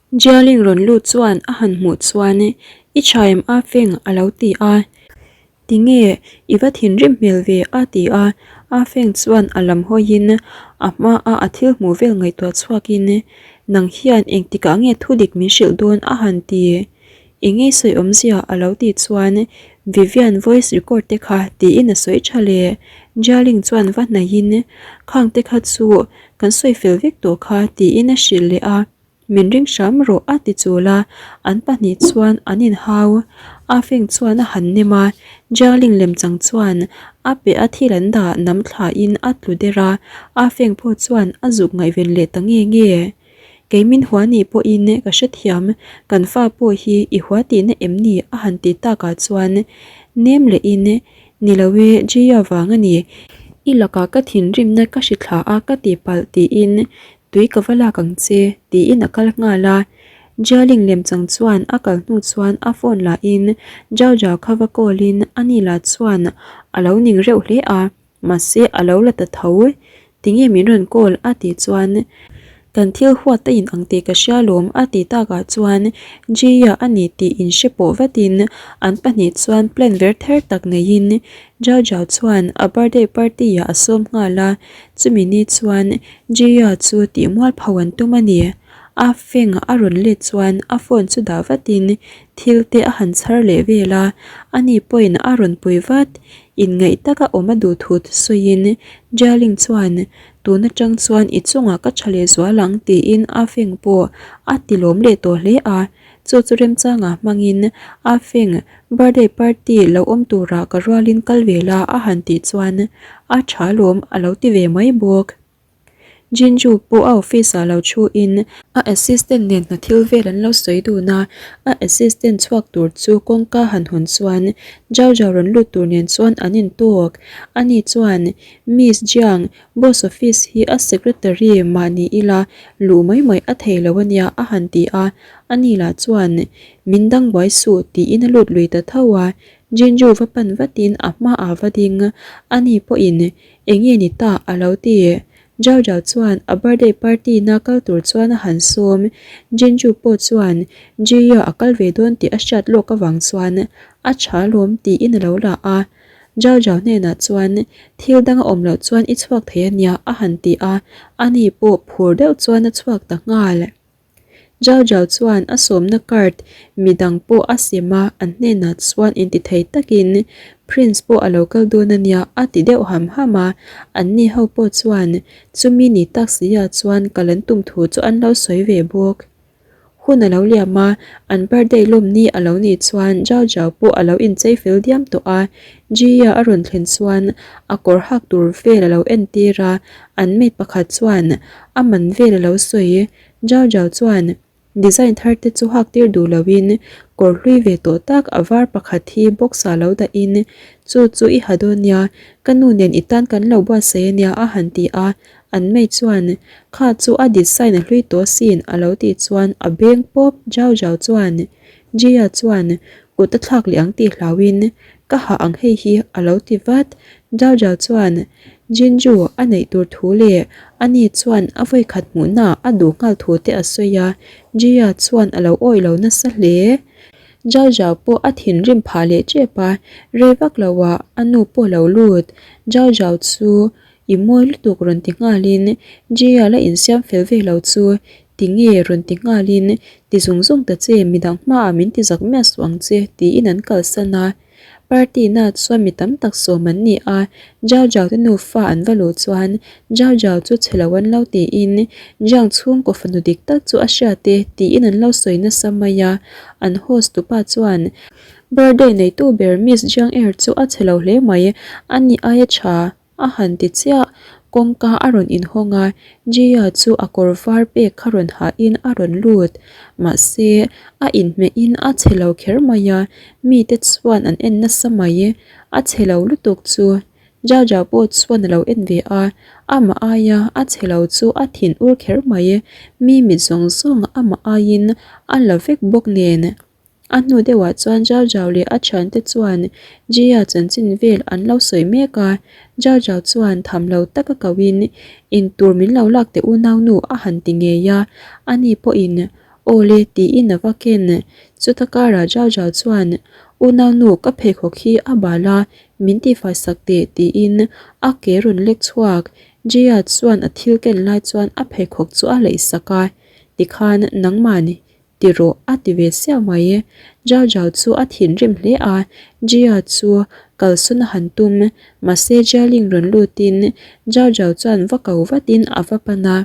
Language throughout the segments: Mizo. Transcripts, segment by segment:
Jialing rawn lut chuan a han hmuh chuan, I tha em A Feng? a lo ti a. Tinge, i va thinrim hmel ve a ti a, A Feng chuan a lam hawiin a hmaa a thil hmuh vel ngaihtuah chhuakin, Nang hian engtikah nge thudik min hrilh dawn a han ti. Eng nge sawi awmzia a lo tih chuan Vivian voice record te kha tiin a sawi tha le. Jialing chuan va hnaihin Khang te kha chu kan sawi fel vek tawh kha tiin a hrilh leh a, Min ring hram rawh a ti chul a, an pahnih chuan an inhau. A feng chuan a han nem a, Jialing lemchang chuan a pe a thil an dah nam thlain a tlu der a, a feng pawh chuan a zuk ngaihven leh ta nge nge. Kei min hua nih pawhin ka hrethiam, kan fa pawh hi i hua tihna em ni? a han ti takah chuan nem lehin, Ni lo e, Jia vang a ni. I lakah ka thinrimna ka hri thla a ka ti palh tiin tui ka va lak ang che tiin a kal nghal a. Jialing lemchang chuan a kal hnu chuan a phone lahin Zhao Zhao kha va call in ani lah chuan a lo ning reuh hle a. Mahse a lo la ta tho. Tinge min rawn call a tih chuan kan thil huat a in ang tih ka hria lawm a tih takah chuan Jia a ni tih in hre pawh vatin an pahnih chuan plan ver ther tak neiin Zhao Zhao chuan a birthday party ah a sawm nghal a, chumi ni chuan Jia chu tih mual pho an tum a ni. A feng a rawn let chuan a phone chu dah vatin thil te a han chhar leh vel a, ani pawhin a rawn pui vat. Inngaih taka awm a duh thu sawiin Jialing chuan, Tun atang chuan i chungah ka tha leh zual ang tiin A Feng pawh a ti lawm leh tawh hle a. Chu chu remchangah hmangin A Feng birthday party lo awm turah ka rualin kal ve la a han tih chuan a tha lawm a lo ti ve mai bawk. Jinju pawh a office ah lo thu in a assistant nen hna thil vel an lo sawi dun a, a assistant chhuak tur chu kawngka han hawn chuan Zhao Zhao rawn lut tur nen chuan an in tawk. Ani chuan Miss Jiang, boss office hi a secretary mah ni ila luh mai mai a thei lo ania a han ti a, ani lah chuan min dang buai suh tiin a lut lui ta tho a, Jinju va pan vatin a hmaah va ding, ani pawhin Enge ni ta a lo ti. Zhao Zhao chuan a birthday party na kal tur chuan a han sawm. Jinju pawh chuan Jiya a kal ve dawn tih a hriat lawk avang chuan a tha lawm tiin a lo la a. Zhao Zhao hnenah chuan thil dang a awm loh chuan i chhuak thei ania a han ti a, ani pawh phur deuh chuan a chhuak ta nghal. Zhao Zhao chuan a sawmna card midang pawh a sem a, an hnenah chuan intithei takin Prince pawh a lo kal dawn a nia a ti deuh ham ham a, anni ho pawh chuan chumi ni tak si ah chuan kal an tum thu chu an lo sawi ve bawk. Hun a lo liam a, an birthday lawm ni a lo nih chuan Zhao Zhao pawh a lo inchei fel diam tawh a, Jia a rawn thlen chuan a kawr hak tur vel a lo entir a, an maid pakhat chuan a man vel a lo sawi. Zhao Zhao chuan design thar te chu hak tir duh loin kawr hlui ve tawh tak a var pakhat hi box ah lo dahin chu chu i ha dawn nia, ka nu nen i tan kan lo buatsaih ania a han ti a, an maid chuan kha chu a design a hlui tawh sin a lo tih chuan a beng pawp Zhao Zhao chuan Jia chuan kut a thlak leh ang tih hlauhin Ka hah ang hei hi a lo ti vat. Zhao Zhao chuan Jinju a neih tur thu leh ani chuan a vawikhat hmuhna a duh nghal thu te a sawi a, Jia chuan a lo awih lo nasa hle. Zhao Zhao pawh a thinrim phah leh tep a, rei vak lo ah a nu pawh lo lut. Zhao Zhao chu i mawi lutuk rawn ti nghalin Jia la insiam fel ve lo chu tinge rawn ti nghalin Ti zung zung ta che, midang hmaah min ti zak miah suh ang che, tiin an kalsan a. Party na chuan mi tam tak sawm an ni a, Zhao Zhao te nufa an va luh chuan Zhao Zhao chu chhe lo an lo tiin Zhang chhungkaw fanu dik tak chu a hriat e tiin an lo sawi nasa mai a. An host tupa chuan birthday neitu ber Miss Zhang Er chu a chhe lo hle mai, a ni aia tha. A han ti chiah, kawngka a rawn inhawng a, Jia chu a kawr var pek kha rawn hahin a rawn lut. Mahse, a inhmehin a chhe lo kher mai a, mite chuan an en nasa mai. A chhe lo lutuk chu. Jaja pawh chuan a lo en ve a, amah aia a chhe lo chu a thin ur kher mai. Mi mit zawng zawng amah aiin a la vek bawk nen. A hnu deuhah chuan Zhao Zhao leh a thiante chuan Jia chanchin vel an lo sawi mek a, Zhao Zhao chuan tham lo taka kohin, In tur min lo lak teh unaunu a han ti ngei a, ani pawhin, Aw le tiin a va ken. Chuta karah Zhao Zhao chuan, Unaunu ka pheikhawk hi a bal a, min tihfai sak teh tiin a ke rawn lek chhuak. Jia chuan a thil ken lai chuan a pheikhawk chu a leih sak a, Tikhan nangmah ti rawh a ti ve siau mai. Zhao Zhao chu a thinrim hle a, Jia chu kalsawn a han tum. Mahse Jialing rawn lutin Zhao Zhao chuan va ko vatin a va pan a.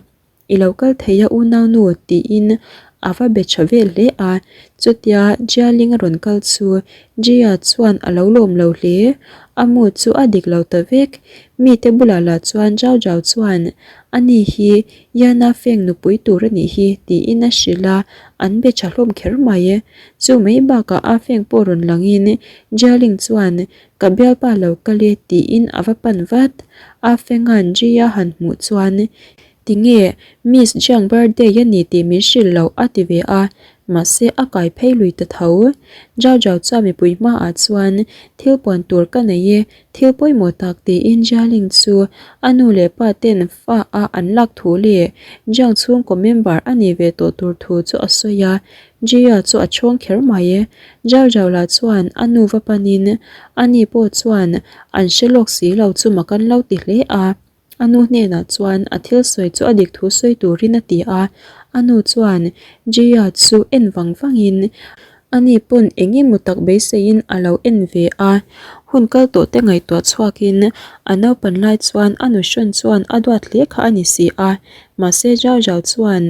I lo kal thei a unaunu tiin a va be tha vel hle a, chutia Jialing a rawn kal chu Jia chuan a lo lawm lo hle. A mu chu a dik lo ta vek. Mite bulah lah chuan Zhao Zhao chuan ani hi Yana Feng nupui tur a nih hi tiin a hrilh a, an be tha hlawm kher mai. Chu mai bakah A Feng pawh rawn langin Jialing chuan Ka bialpa lo kal e tiin a va pan vat. A Fenga'n Jia han hmuh chuan Tinge Miss Jiang birthday a ni tih min hrilh loh a ti ve a, mahse a kai phei lui ta tho. Zhao Zhao chuan mipui hmaah chuan thil puan tur ka nei e, thil pawimawh tak tiin Jialing chu a nu leh pa ten fa a an lak thu leh Jiang chhungkaw member a nih ve tawh tur thu chu a sawi a, Jia chu a chhawng kher mai. Zhao Zhao lah chuan a nu va panin ani pawh chuan an hre lawk si lo chu mak an lo ti hle a. A nu hnenah chuan a thil sawi chu a dik thu sawi turin a ti a, a nu chuan Jia chu en vang vangin ani pawn eng emaw tak beiseiin a lo en ve a. Hun kal tawh te ngaihtuah chhuakin a naupan lai chuan a nu hrawn chuan a duat hle kha a ni si a, mahse Zhao Zhao chuan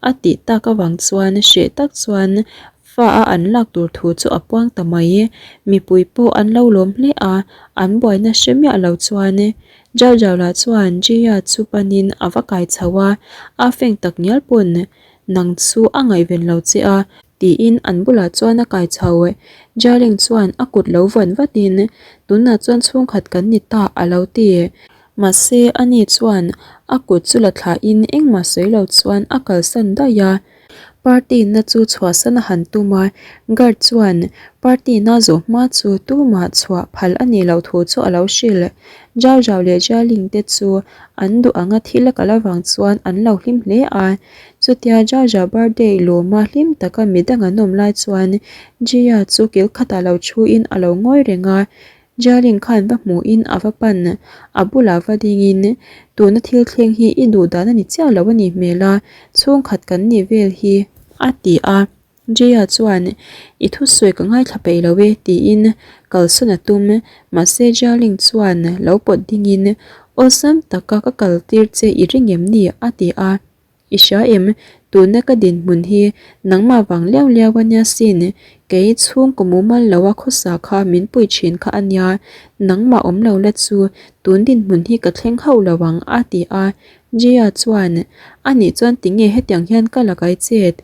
a tih tak avang chuan hreh tak chuan fa a an lak tur thu chu a puang ta mai. Mipui pawh an lo lawm hle a, an buaina hre miah lo chuan Zhao Zhao lah chuan Jia chu panin a va kai chho a, a feng tak ngial pawn nang chu a ngaihven lo che a, tiin an bulah chuan a kai chho. Jia Ling chuan a kut lo vawn vatin, Tunah chuan chhungkhat kan ni ta a lo ti. Mahse ani chuan a kut chu la thlahin engmah sawi lo chuan a kalsan daih a. Party na chu chhuahsan a han tum a, guard chuan party na zawh hma chu tumah chhuah phal a nih loh thu chu a lo hrilh. Zhao Zhao leh Jia Ling te chu an duh anga thil a kal avang chuan an lo hlim hle a. Chutia Zhao Zhao birthday lawma hlim taka midang an awm lai chuan Jia chu kil khatah lo thuin a lo ngawi reng a. Jialing khan va hmuhin a va pan, a bulah va dingin, Tuna thil thleng hi i duh dan a ni chiah lo a nih hmel a, chhungkhat kan nih vel hi, a ti a. Jia chuan, I thusawi ka ngaithla peih lo e, tiin kalsawn a tum. Mahse Jialing chuan lo pawt dingin, Awlsam taka ka kaltir che i ring em ni? a ti a. I hria em? Tuna ka dinhmun hi nangmah vang liau liau a nia sin, kei chhungkaw mumal lo a khawsa kha min pui thin kha a nia, nangmah awm lo la chu tun dinhmun hi ka thleng hauh lo ang a ti a. Jia chuan, Anih chuan tinge hetiang hian ka la kai chet?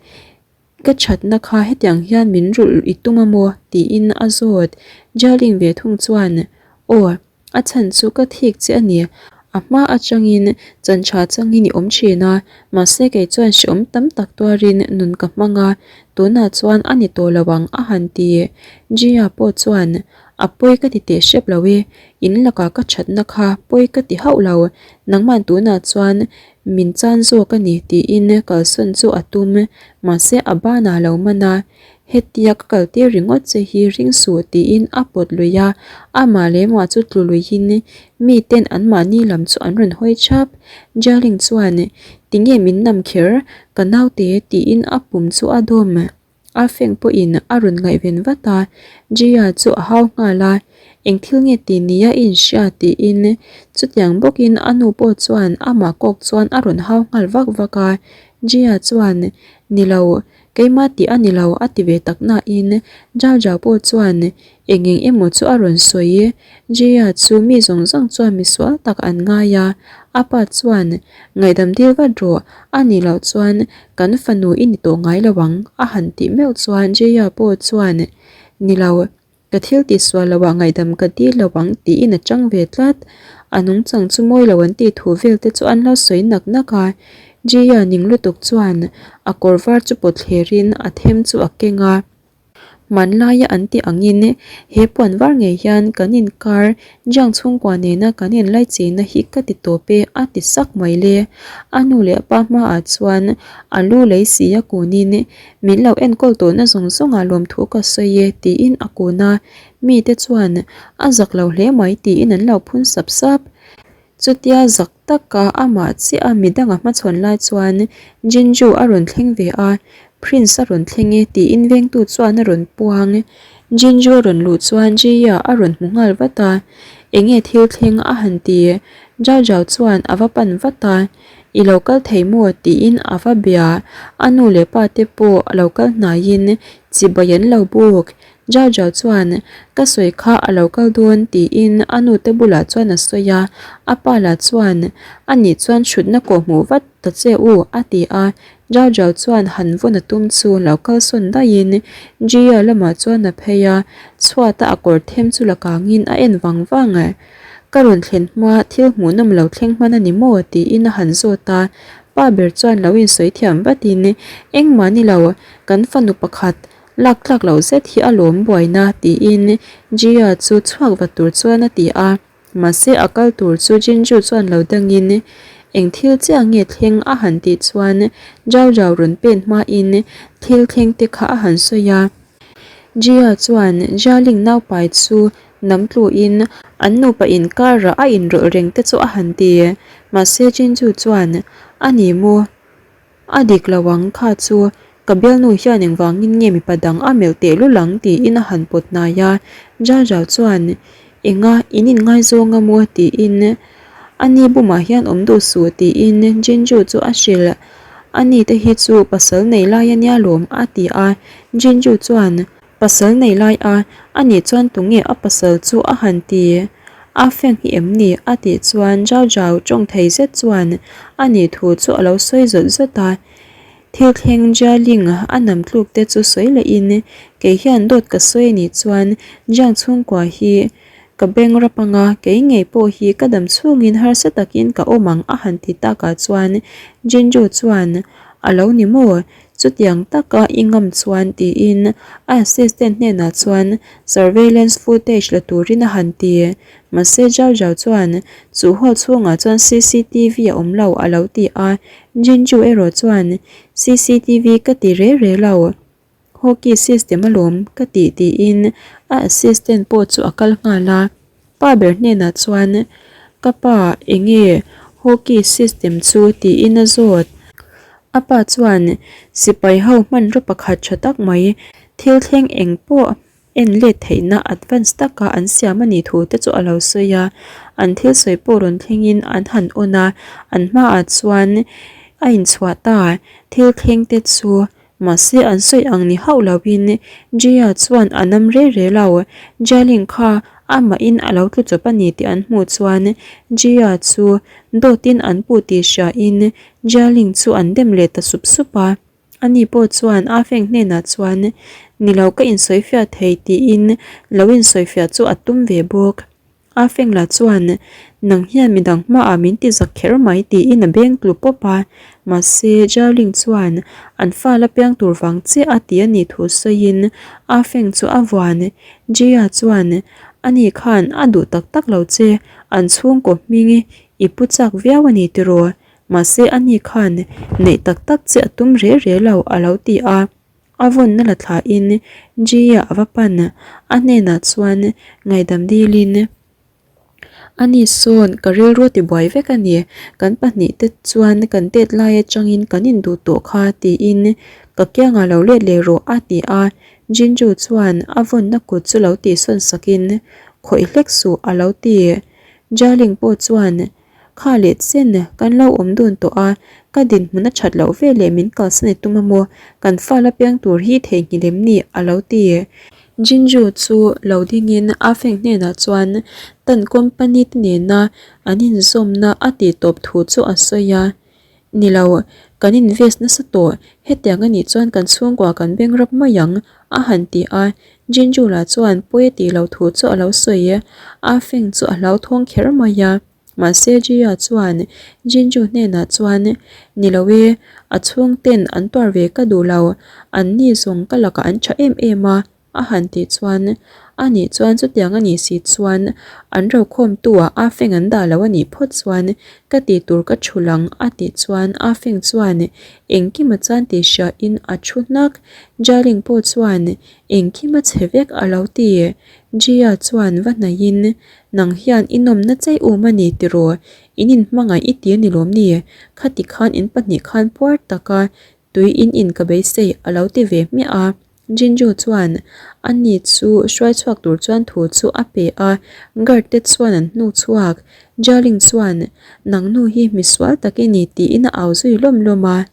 Ka thatna kha hetiang hian min rulh i tum a maw? tiin a zawt. Jialing ve thung chuan, Aw. A chhan chu ka thik che a ni. A hma atangin chan tha changin i awm thin a, mahse kei chuan hreawm tam tak tuarin nun ka hmang a, tunah chuan a ni tawh lo ang a han ti. Jia pawh chuan, A pawi ka ti teh hrep lo e, in lakah ka thatna kha pawi ka ti hauh lo, nangman tunah chuan min chan zawk a ni tiin kalsawn chu a tum, mahse a banah a lo man a. Hetia ka kal tir ringawt che hi ring suh tiin a pawt lui a, amah leh mah chu tlu luihin miten anmahni lam chu an rawn hawi thap. Jialing chuan, Tinge min nam kher, ka naute tiin a pum chu a dawm. A feng pawhin a rawn ngaihven vat a, Jia chu a hau nghal a, Eng thil nge ti nia i inhria tiin chutiang bawkin a nu pawh chuan amah kawk chuan a rawn hau nghal vak vak a. Jia chuan, Ni lo, Keimah tih a ni lo a ti ve tak nain Zhao Zhao pawh chuan eng eng emaw chu a rawn sawi. Jia chu mi zawng zawng chuan misual tak an ngai a, a pa chuan ngaihdam dil vat rawh a nih loh chuan kan fanu i ni tawh ngai lo ang a han tih meuh chuan Jia pawh chuan ni lo. Ka thil tih sual lo ah ngaihdam ka dil lo ang tiin a chang ve tlat. A nungchang chu mawi lo an tih thu vel te chu an lo sawi nak nak a. Jia ning lutuk chuan a kawr var chu pawt thler in a them chu a keng a. Hmanlaia an tih angin he puan var ngei hian kan inkar Jiang chhungkua nena kan inlaichihna hi ka ti tawp e a ti sak mai le. A nu leh a pa hmaah chuan a lu lei si a kunin min lo enkawl tawhna zawng zawngah lawmthu ka sawi e tiin a kun a, mite chuan a zak lo hle mai tiin an lo phun sap sap. Chutia zak taka amah chiah a midanga hmachhawn lai chuan Jinju a rawn thleng ve a, Prince a rawn thleng e tiin vengtu chuan a rawn puang. Jinju a rawn luh chuan Jiya a rawn hmu nghal vat a, Enge thil thleng a han ti? Zhao Zhao chuan a va pan vat a, I lo kal thei maw? tiin a va bia. A nu leh pa te pawh a lo kal hnaiin chibai an lo buk. Zhao Zhao chuan, Ka sawi kha a lo kal dawn, tiin a nute bulah chuan a sawi a. A pa lah chuan, A nih chuan hrutna kawh hmuh vat ta che u, a ti a. Zhao Zhao chuan han vawn a tum chu lo kalsawn daihin Jia lamah chuan a phei a, chhuata a kawr them chu la kangin a en vang vang. Ka rawn thlen hma thil hmuhnawm lo thleng hman a ni maw? tiin a han zawt a. Pa ber chuan lo insawi thiam vatin, Engmah ni lo, kan fanu pakhat Lak tlak loh zet hi a lawm buaina tiin Jia chu chhuak va tur chuan a ti a, mahse a kal tur chu Jinju chuan lo dangin eng thil chiah nge thleng a han tih chuan Zhao Zhao rawn pen hmain thil thleng te kha a han sawi a. Jia chuan Jialing naupai chu nam tluin an nupa inkarah a inrawlh reng te chu a han ti, mahse Jinju chuan a ni maw? A dik lo ang, kha chu ka bialnu hian engvangin nge mipa dang a melh teh lul ang tiin a han pawt hnai a, Zhao chuan Enga in inngaizawng a maw tiin a ni bumah hian awm duh suh tiin Jinju chu a hrilh, a ni te hi chu pasal nei lai a nia lawm a ti a, Jinju chuan Pasal nei lai a, ani chuan tunge a pasal chu a han ti? A feng hi em ni? a tih chuan Zhao Zhao tawng thei zet chuan a nih thu chu a lo sawi zawt zawt a. Thil thleng Jia Ling a nam tluk te chu sawi leh in, kei hian dawt ka sawi anih chuan Jiang chhungkua hi ka beng rap anga, kei ngei pawh hi ka dam chhungin harsa takin ka awm ang a han ti takah chuan Jinju chuan a lo ni maw? Chutiang taka i ngam chuan tiin a assistant hnenah chuan surveillance footage la turin a han ti. Mahse Zhao Zhao chuan chu hall chhungah chuan cctv a awm lo a lo ti a, Jinju erawh chuan cctv ka ti re re lo, hockey system alawm ka tih tiin a assistant pawh chu a kal nghal a. Pa ber hnenah chuan ka pa enge hockey system chu tiin a zawt. A pa chuan sipai ho hmanraw pakhat tha tak mai thil thleng eng pawh en let theihna advance taka an siam a nih thu te chu a lo sawi a. An thil sawi pawh rawn thlengin an han on a, an hmaah chuan a inchhuah ta. Thil thleng te chu Mahse an sawi ang ni hauh loin Jia chuan a nam re re lo. Jialing kha amahin a lo tlu chawp a ni tih an hmuh chuan Jia chu dawtin an puh tih hriain Jialing chu an dem leh ta sup sup a. Ani pawh chuan A Feng hnenah chuan ni lo ka insawifiah thei tiin lo insawifiah chu a tum ve bawk. A fengla chuan, Nang hian midang hmaah min ti zak kher mai tiin a beng tlu pawp a. Mahse, Jiaoling chuan an fa la piang tur vang chiah a ti a nih thu sawiin A Feng chu a vuan. Jia chuan, Ani khan a duh tak tak lo che, an chhungkaw hming i pu chak viau a ni tiraw? Mahse, ani khan neih tak tak che a tum re re lo a lo ti a. A vawnna la thlahin Jia a va pan a hnenah chuan ngaihdam dilin, Ani sawn ka rilru a tibuai vek a ni, kan pahnihte chuan kan tet lai atangin kan induh tawh kha tiin ka kiangah lo let leh rawh a ti a. Jinju chuan a vawnna kut chu lo tihsawn sakin, Khawih hlek suh a lo ti. Jialing pawh chuan Kha leh chen kan lo awm dun tawh a, ka dinhmun a that loh ve leh min kalsan i tum a maw? Kan fa la piang tur hi theihnghilh em ni? a lo ti. Jinju chu lo dingin A Feng hnenah chuan Tan Company te nena an inzawmna a tih tawp thu chu a sawi a. Ni lo, kan invest nasa tawh, hetiang a nih chuan kan chhungkua kan beng rap mai ang, a han ti a. Jinju lah chuan pawi a tih loh thu chu a lo sawi. A Feng chu a hlauthawng kher mai a. Mahse Jia chuan Jinju hnenah chuan, Ni lo e, a chhungten an tuar ve ka duh lo, an ni zawng ka lakah an tha em em a. A han tih chuan, A nih chuan chutiang a nih si chuan an rokhawmtu-ah A Feng an dah lo a nih phawt chuan ka tih tur ka thu lang a tih chuan A Feng chuan engkim a chan tih hriain a thu hnak. Jialing pawh chuan engkim a chhe vek a lo ti. Jia chuan va hnaihin, Nang hian i nawmna chei um a ni tiraw? In inhmangaih i ti a ni lawm ni? Khati khan in pahnih khan puar taka tui in in ka beisei a lo ti ve hmiah a. Jinju chuan a ni chu hruai chhuak tur chuan thu chu a pe a, guard te chuan an hnuk chhuak. Jialing chuan, Nang nu hi misual tak i ni tiin a au zui lawm lawm a.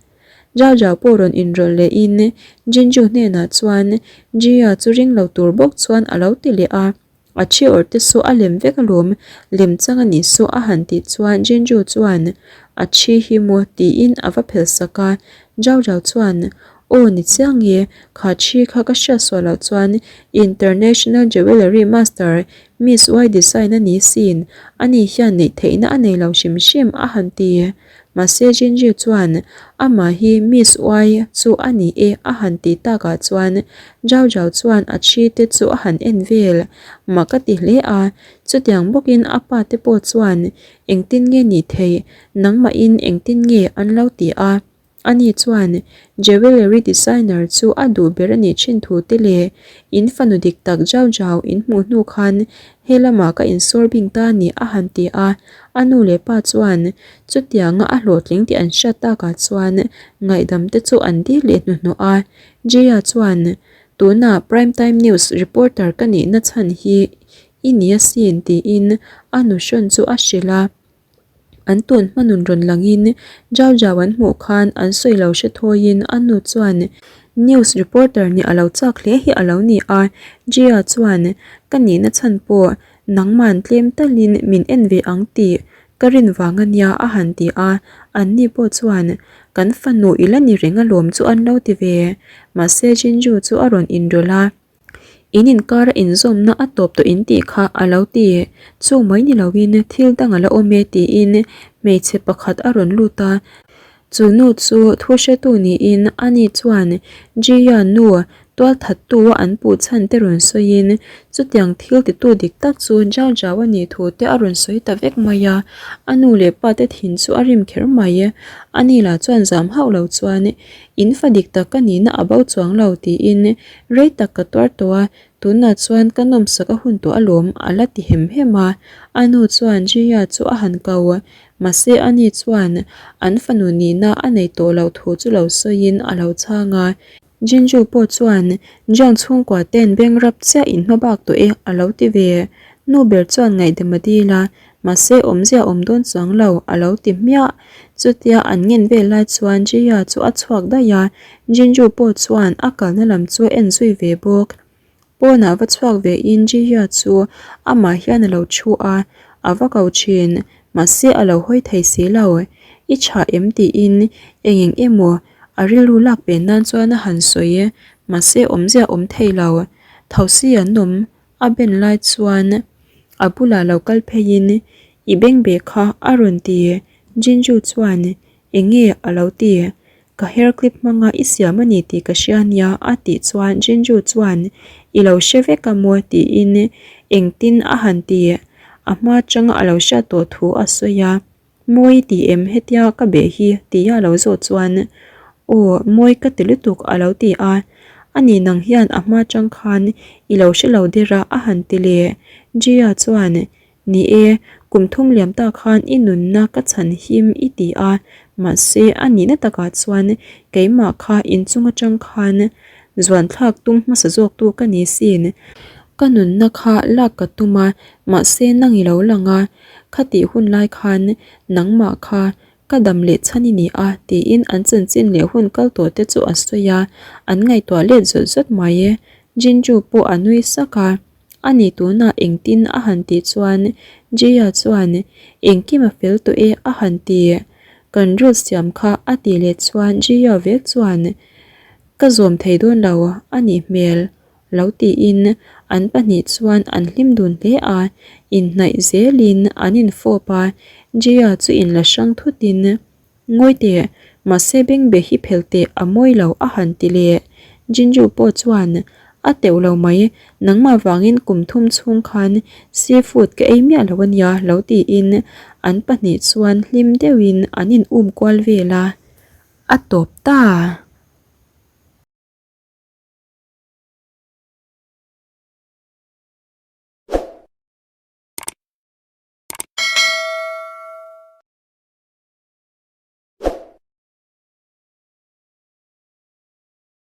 Zhao Zhao pawh rawn inrawlh lehin Jinju hnenah chuan Jia chu ring lo tur bawk chuan a lo ti leh a. A thi awrh te saw a lem vek alawm, lem chang a nih saw a han tih chuan Jinju chuan a thi hi maw tiin a va phel sak a, Zhao Zhao chuan Aw ni chiang e, kha thi kha ka hriat suah loh chuan International Jewellery Master Miss Y design a ni sin, ani hian neih theihna a nei lo hrim hrim a han ti. Mahse Jinji chuan amah hi Miss Uai chu a ni e a han tih takah chuan Zhao Zhao chuan a thi te chu a han en vel. Mak a ti hle a, chutiang bawkin a pa te pawh chuan engtin nge nih theih, nangmahin engtin nge an lo ti a. Ani chuan jewellery designer chu a duh ber a nih thin thu te leh in fanu dik tak zau zau in hmuh hnu khan he lamah ka insawr bing ta a ni a han ti a. A nu leh pa chuan chutianga a hlawhtling tih an hriat takah chuan ngaihdam te chu an dil leh hnuhnawh a. Jia chuan tunah prime time news reporter ka nihna chhan hi i ni asin tiin a nuhrawn chu a hrilh a. An tun hmanun rawn langin Zhao Zhao an hmuh khan an sawi lo hre thawiin a nu chuan news reporter nih a lo chak hle hi a lo ni a, Jia chuan ka nihna chhan pawh nangman tlem talin min en ve ang tih ka rin vang a nia a han ti a, anni pawh chuan kan fanu i la ni reng alawm chu an lo ti ve. Mahse Jinju chu a rawn inrawlh a. In inkara inzawmna a tawp tawh in tih kha a lo ti. Chu mai ni loin thil dang a la awm e tiin hmeichhe pakhat a rawn lut a. Chu nu chu thu hretu niin ani chuan Jia nu tualthattu a an puh chhan te rawn sawiin chutiang thil titu dik tak chu Zhao Zhao a nih thu te a rawn sawi ta vek mai a. A nu leh pa te thin chu a rim kher mai. Ani lah chuan zam hauh lo chuan in fa dik tak ka nihna a bo chuang lo tiin Rei tak ka tuar tawh a, tunah chuan ka nawmsak a hun tawh alawm a la ti hem hem a. A nu chuan Jia chu a han ko a, mahse ani chuan an fanu nihna a nei tawh loh thu chu lo sawiin a lo chhang a. Jinju pawh chuan Jiang chhungkua ten beng rap chiah in hma bak tawh e a lo ti ve. Nu ber chuan ngaihdam a dil a, Mahse awmzia awm dawn chuang lo, a lo ti hmiah. Chutia an ngen vel lai chuan Jia chu a chhuak daih a, Jinju pawh chuan a kalna lam chu a en zui ve bawk. Pawnah va chhuak ve in Jia chu amah hian a lo thu a, a va ko thin, mahse a lo hawi thei si lo. I tha em tiin eng eng emaw a rilru lak pen nan chuan a han sawi, mahse awmzia awm thei lo. Thosi an awm A ben lai chuan a bulah lo kal pheiin i beng beh kha a rawn ti. Jinju chuan eng nge a lo ti? Ka hair clip hmanga i siam a ni tih ka hria nia a tih chuan Jinju chuan i lo hre vek a maw tiin engtin a han ti. A hma atanga a lo hriat tawh thu a sawi a. Mawi ti em hetia ka beh hi tia lo zawh chuan Aw mawi ka ti lutuk a lo ti a, ani nang hian a hma tang khan i lo hre lo der a a han ti leh. Jia chuan Ni e, kum thum liam ta khan i nunna ka chhan him i ti a, mahse a nihna takah chuan keimah kha inchung atang khan zuan thlak tum hmasa zawktu ka ni sin. Ka nunna kha lak ka tum a, mahse nang i lo lang a, Khatih hun lai khan nangmah kha ka dam leh chhan i ni a tiin an chanchin leh hun kal tawh te chu a sawi a, an ngaihtuah let zawt zawt mai e. Jinju pawh a nui sak a, ani tunah engtin a han tih chuan Jia chuan engkim a fel tawh e a han ti. Kan rul siam kha a tih leh chuan Jia vek chuan ka zawm thei dawn lo a nih hmel. Lo tiin an pahnih chuan an hlim dun hle a, inhnaih zelin an infawp a, Jia chu inla hrang thutin, Ngawi teh, mahse bengbeh hi phel teh a mawi lo a han ti leh. Jinju pawh chuan A teuh lo mai, nangmah vangin kum thum chhung khan seafood ka ei miah lo ania lo tiin an pahnih chuan hlim deuhin an in um kual vel a, a tawp ta.